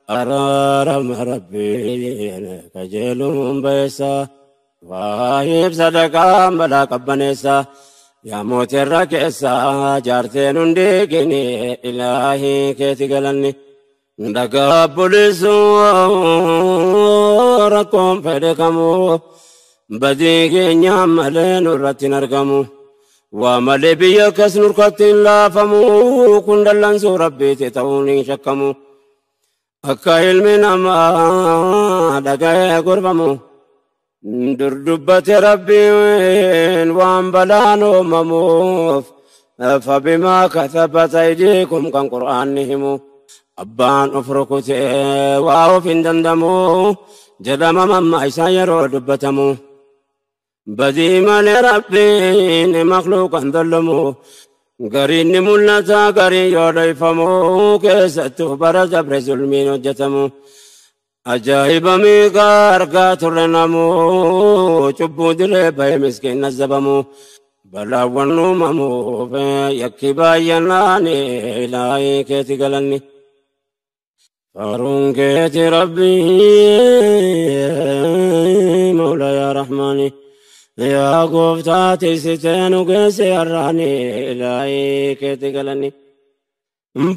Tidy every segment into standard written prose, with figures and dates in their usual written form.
Araarama Rabbiin kajeeluun beessa. Waa'eef sadaqaan balaa qabbaneessa. Yaa mootirra keessa jaarteen hundi gini ilaahii keeti galanni. Dhagaa bulisuu rakkoon fedhe kamuu badii keenyaa malee nurratti hin argamu. Waa malee biyya akkas nurkatti hin laafamu kun dallansuu Rabbiiti ta'uun hin shakkamu. Akka ilmi namaa dhaga'ee gorfamu. Dur dubbate Rabbiin waan balaan uumamuuf fabimaa kasabat aydiikum kan Qur'aanni himu. Abbaan of rukutee waa of hin dandamu jedhama mamma isaa yeroo dubbatamu. Badii malee Rabbiin makluuqan dollamu gariin ni mul'ata gariin yoo dhoyfamu keessattuu bara dabre zulmiin hojjetamu. Ajaa'iba meeqa argaa turre namu cubbuu diree bahe miskiin nazzabamu. Balaawwan uumamuuf yakki baay'inaan ilaahii keeti galanni. Faaruun keeti Rabbii Mawla yaa Rahmaani. Yaa gooftaa tiksitee nu geesse har'aani ilaahii keeti galanni.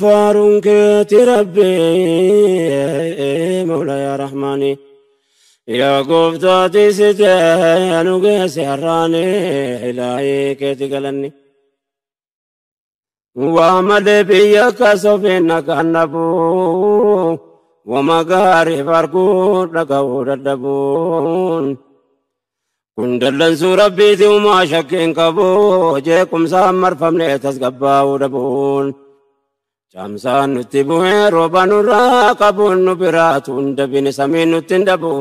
Faaruun keeti Rabbii Mawla yaa Rahmaani. Yaa gooftaa tiksitee nu geesse har'aani ilaahii keeti galanni. Waa malee biyya akkas ofiin nagaan dhabuu wama gaariif arguu dhaga'uu dadhabuun. Kun dallansuu Rabbiiti uumaa shakkiin qabu jeequmsaan marfamnee tasgabbaa'uu dhabuun. Caamsaan nutti bu'ee rooba nurraa qabuun nu biraatu hin dabine samiin nutti hin dhabu.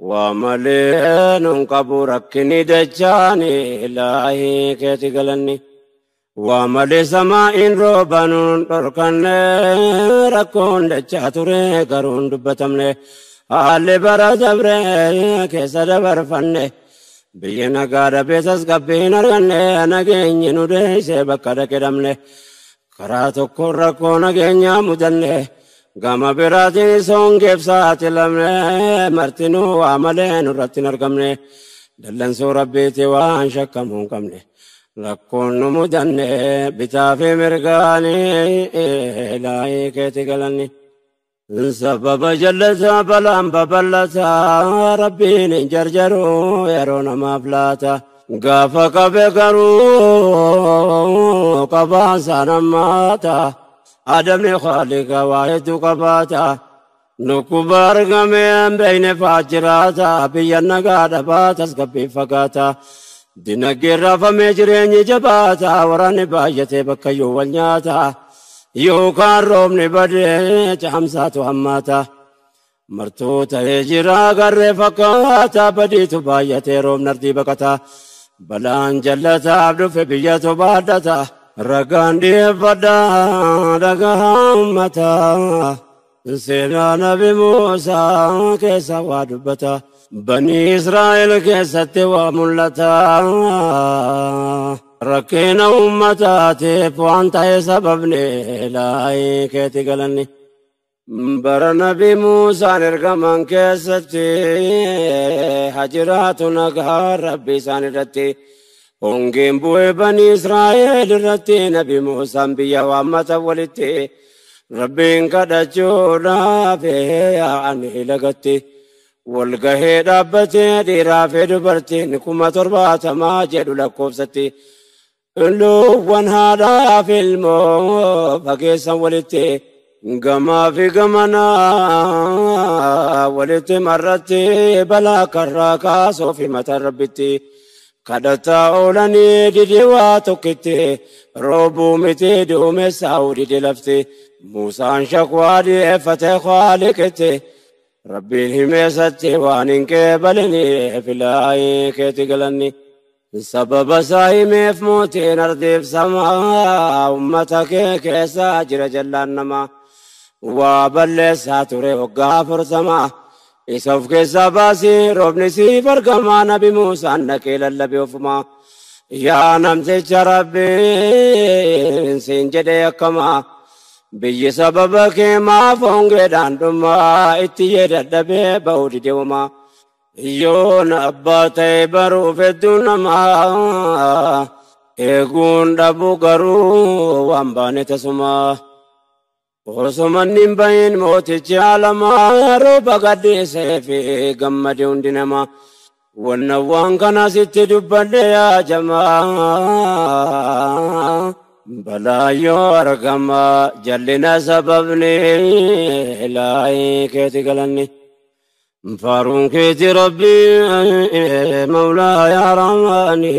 Waa malee nun qabu rakkinni dachaani ilaahii keeti galanni. Waa malee samaa'iin rooba nun dhorkanne rakkoon dachaa ture garuu hin dubbatamne. Haalli bara dabre keessa dabarfanne. Biyyi nagaa dhabee tasgabbii hin arganne nageenyi nu deessee bakka dhaqe dhabne. Karaa tokkoon rakkoo nageenyaa mudanne gama biraatiin songeef saaxilamne martinuu waa malee nurratti hin argamne. Dallansuu Rabbiiti waan shakkamuu hin qabne. Rakkoon nu mudanne bitaa fi mirgaanii ilaahii keeti galanni. Sababa jallataa balaan babal'ataa Rabbiin hin jarjaruu yeroo namaaf laata. Gaafa qabe garuu qabaansaa nammaata. Adabni Khaaliqa waa hedduu qabaata. Dhukkuba argamee hin beekne fa'aa jiraata. Biyya nagaa dhabaa tasgabbii fagaata. Dinagdeen raafamee jireenyi jabaata. Waraanni baay'atee bakkayyuu wal nyaata. Yookaan roobni badee caamsaatu hammaata. Martuu ta'ee jira garree fakkaata. Badiitu baay'atee roobni ardii baqata. Balaan jallataaf dhufe biyyatu baadhata. Ragaan dhiyeeffadha dhagaa uummataa. Seenaa Nabi Muusaa keessa waa dubbata. Banii Israa'el keessatti waa mul'ata. Rakkina uummataatiif waan ta'e sababni ilaahii keeti galanni. Bara Nabi Muusaan ergaman keessatti hajiraatu nagaa Rabbi isaan irratti. Hongeen bu'ee banii Israa'el irratti Nabi Muusaan biyya waammata walitti. Rabbiin kadhachuudhaaf yaa'anii lagatti. Walgahee dhaabbatee dhiiraa fi dubartiin 70,000 jedhu lakkoofsatti. Luuwwan haadhaa fi ilmoo fageessan walitti. Gamaa fi gamanaa walitti marratti balaa karraa kaasuu fi mataa Rabbitti. Kadhataa oolanii didee waa tokkitti roobuu miti duumessaa'uu dide lafti. Muusaan shakwaa dhiyeeffatee Khaaliqitti. Rabbiin himeessatti waan hin qeebaliniif ilaahii keeti galanni. Sababa isaa himeef mootiin ardiif samaa uummata kee keessa jira jallaan namaa. Waa balleessaa ture waggaa 40. Isa of keessaa baasii roobni siif argamaa Nabi Muusaan dhaqee lallabe ofumaa. Yaa namticha Rabbiin siin jedhee akkamaa. Biyyi sababa kee maaf hongeedhaan dhumaa itti dadhabee ba'uu dide. Yoon abbaa ta'e baruuf hedduu namaa eeguun dhabu garuu waan baane tasumaa. Osoo manni hin bahin mootichi alamaa rooba gadhiisee fi gammade hundi namaa. Wanna waan kana sitti dubbadhe yaa jamaa. Balaa yoo argama jallina sababni ilaahii keeti galanni. Faaruun keeti Rabbii Mawlaa yaa Rahmaani.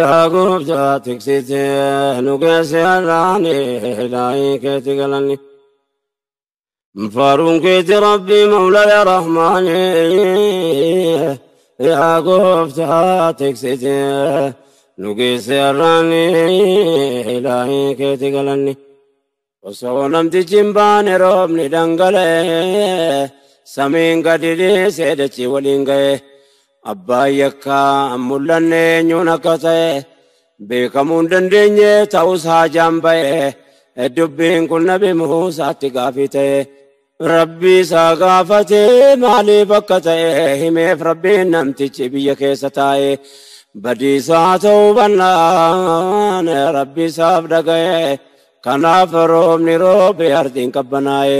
Yaa gooftaa tiksitee nu geesse har'aani ilaahii keeti galanni. Faaruun keeti Rabbii Mawlaa yaa Rahmaani. Yaa gooftaa tiksitee nu geesse har'aani ilaahii keeti galanni. Osoo namtichi hin baane roobni dhangala'ee samiin gadi dhiisee dachii waliin ga'e. Abbaan yakkaa mul'anne eenyuun akka ta'e beekamuu hin dandeenye ta'us haajaan ba'e. Dubbiin kun Nabi Muusaatti gaafii ta'e. Rabbi isaa gaafatee maaliif akka ta'e himeef Rabbiin namtichi biyya keessa taa'e. Badiisaa ta'uu bannaan Rabbi isaaf dhaga'e. Kanaaf roobni roobe ardiin qabbanaa'e.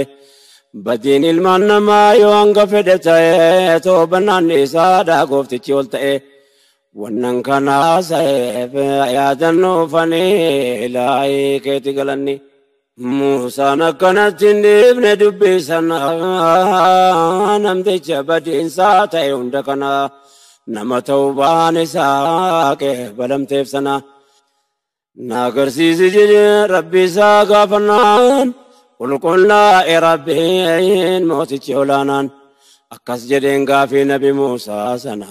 Badiin ilmaan namaa yoo hanga fedhe ta'e toobannaan isaadha gooftichi ol ta'e. Wannan kanaa sa'eef yaadannoofanii ilaahii keeti galanni. Muusaan akkanatti hin dhiifne dubbii sana namticha badiinsaa ta'e hunda kana nama ta'uu baan isaa balamteef sana. Na agarsiisi jedhee Rabbi isaa gaafannaan qulqullaa'e Rabbiin mootichi olaanaan akkas jedheen gaafii Nabi Muusaa sana.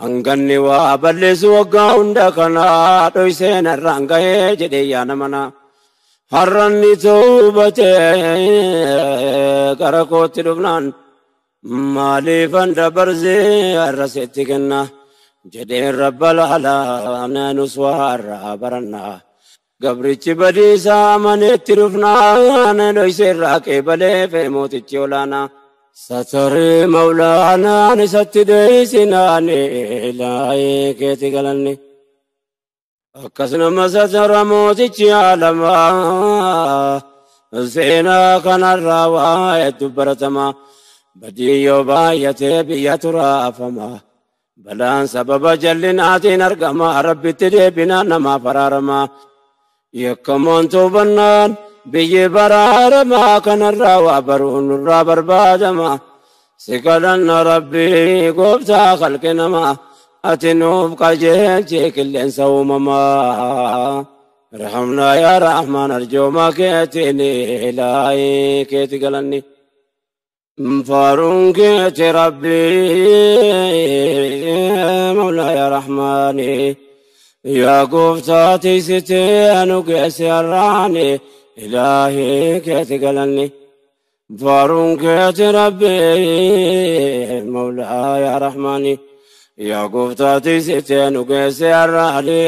Hanganni waa balleessu waggaa hunda kana dhoysee narraan gahee jedhee yaa namana. Har'anni toobatee gara kootti dhufnaan maaliifan dabarsee har'a sitti kenna jedheen Rabba laalaa nus waa har'aa barannaa. Gabrichi badiisaa amaneetti dhufnaan dhoysee irraa qeebalee mootichi olaanaa. Sataree Mawlaanaan isatti dheessinaan ilaahii keeti galanni. Akkas nama satara mootichi alamaa seenaa kanarraa waa hedduu baratama. Badii yoo baay'atee biyya turaafama. Balaan sababa jallinaatiin argama Rabbitti deebinaan namaaf araarama. Yakkamoon toobannaan biyyi baraarama kanarraa waa baruun nurraa barbaadama. Si kadhanna Rabbii gooftaa kalqi namaa. Ati nuuf qajeelchee qilleensa uumamaa. Irhamnaa yaa Rahmaan arjooma keetiin ilaahii keeti galanni. Faaruun keeti Rabbii Mawlaa yaa Rahmaani. Yaa gooftaa tiksitee nu geesse har'aani ilaahii keeti galanni. Faaruun keeti Rabbii Mawlaa yaa Rahmaani. Yaa gooftaa tiksitee nu geesse har'aani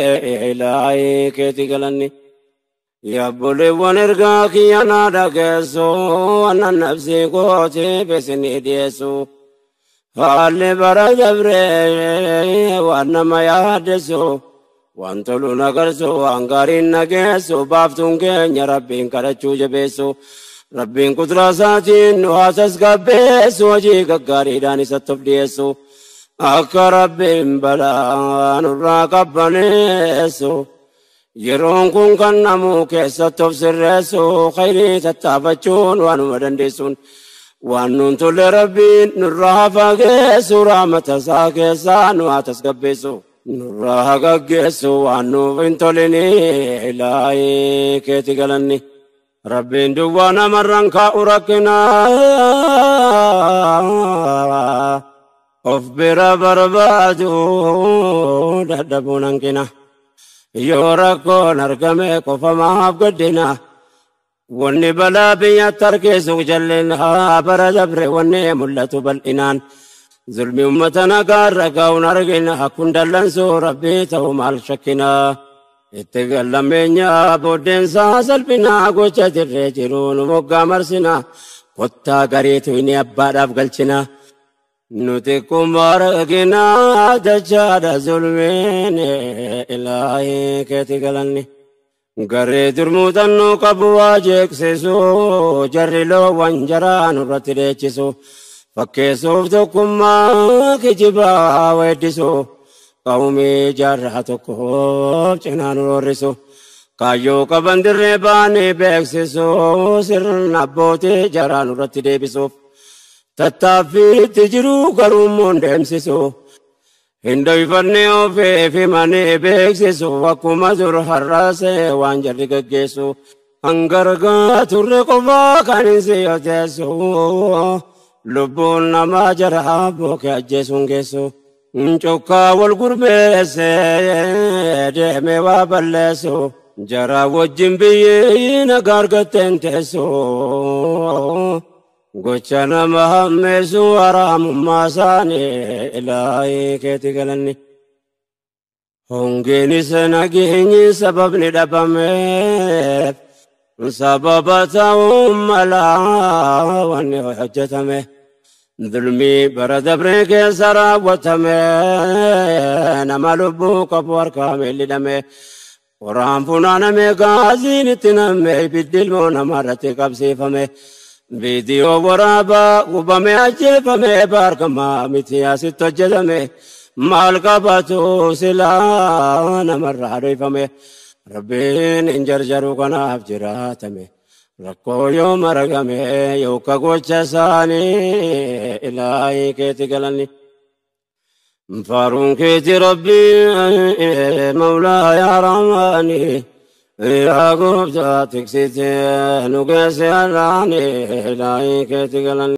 ilaahii keeti galanni. Yaa obboleewwan ergaa kiyya naa dhageessu wannan nafsii kootiif isinii dhiyeessu. Haalli bara dabree waan nama yaaddessu waan tolu nagarsu waan gaariin nageessu baaftuun keenya Rabbiin kadhachuu jabeessu. Rabbiin kuduraa isaatiin nu haa tasgabbeessu hojii gaggaariidhaan isatti of dhiyeessu. Akka Rabbiin balaa nurraa qabbaneessu. Yeroon kun kan namuu keessatti of sirreessu khayrii tattaafachuun waanuma dandeessuun. Waan nuun tolle Rabbiin nurraa haa fageessu rahmata isaa keessaa nu haa tasgabbeessu. Nurraa haa gaggeessu waan nuuf hin tolini ilaahii keeti galanni. Rabbiin duwwaa namarraan kaa'u rakkina. Of bira barbaadu dadhabuun hanqina. Yoo rakkoon argame qofa maaf gaddina. Wanni balaa biyyatti harkisu jallina bara dabre wanni mul'atu bal'inaan. Zulmi uummata nagaarra ga'uun argina kun dallansuu Rabbii ta'u maal shakkina. Itti gallameenyaa booddeensaa salphinaa gocha jirree jiruu nu moggaa marsinaa kottaa gareetu inni abbaadhaaf galchinaa. Nuti kumbaara dachaadha zulmeen ilaahii keeti galanni. Garee durmuutannoo qabu waa jeeqsisu jarri loowwan jaraa nurratti dheechisu fakkeessuuf tokkummaa kijibaa weeddisu qawmii jaarraa tokkoof cinaa nu roorrisu kaayyoo qaban dirree baanii beeksisu sirna abbootii jaraa nurratti deebisuuf tattaaffiitti jiru garuu immoo hin deemsisu. Hindoyfannee ofiif himanii beeksisu akkuma dur har'aasee waan jarri gaggeessu. Hangargaa turre qofaa kan hin siyoteessu lubbuun namaa jara bookee ajjeesuun geessu. Cokkaa wal gurmeessee deemee waa balleessu jara wajjin biyyee nagaa argatteen teessu. Gocha nama hammeessu haraamummaa isaanii ilaahii keeti galanni. Hongeenis nageenyi sababni dhabameef sababa ta'uu malaa wanni hojjetame. Dulmii bara dabree keessa raawwatame nama lubbuu qabu harkaa miillidhame. Qoraan funaaname gaaziin itti namme ibiddi ilmoo namarratti qabsiifame. Viidiyoo waraabaa gubame ajjeefame baargamaa miti asitti hojjetame maal qabatu silaa namarraa dhoyfame rabbiin hin jarjaru kanaaf jiraatame rakkoo yoo maragame yookaan gocha isaanii ilaahii keeti galanni. Faaruun keeti rabbii mawlaa yaa rahmaanii. Yaa gooftaa tiksitee nu geesse har'aanii ilaahii keeti galanni.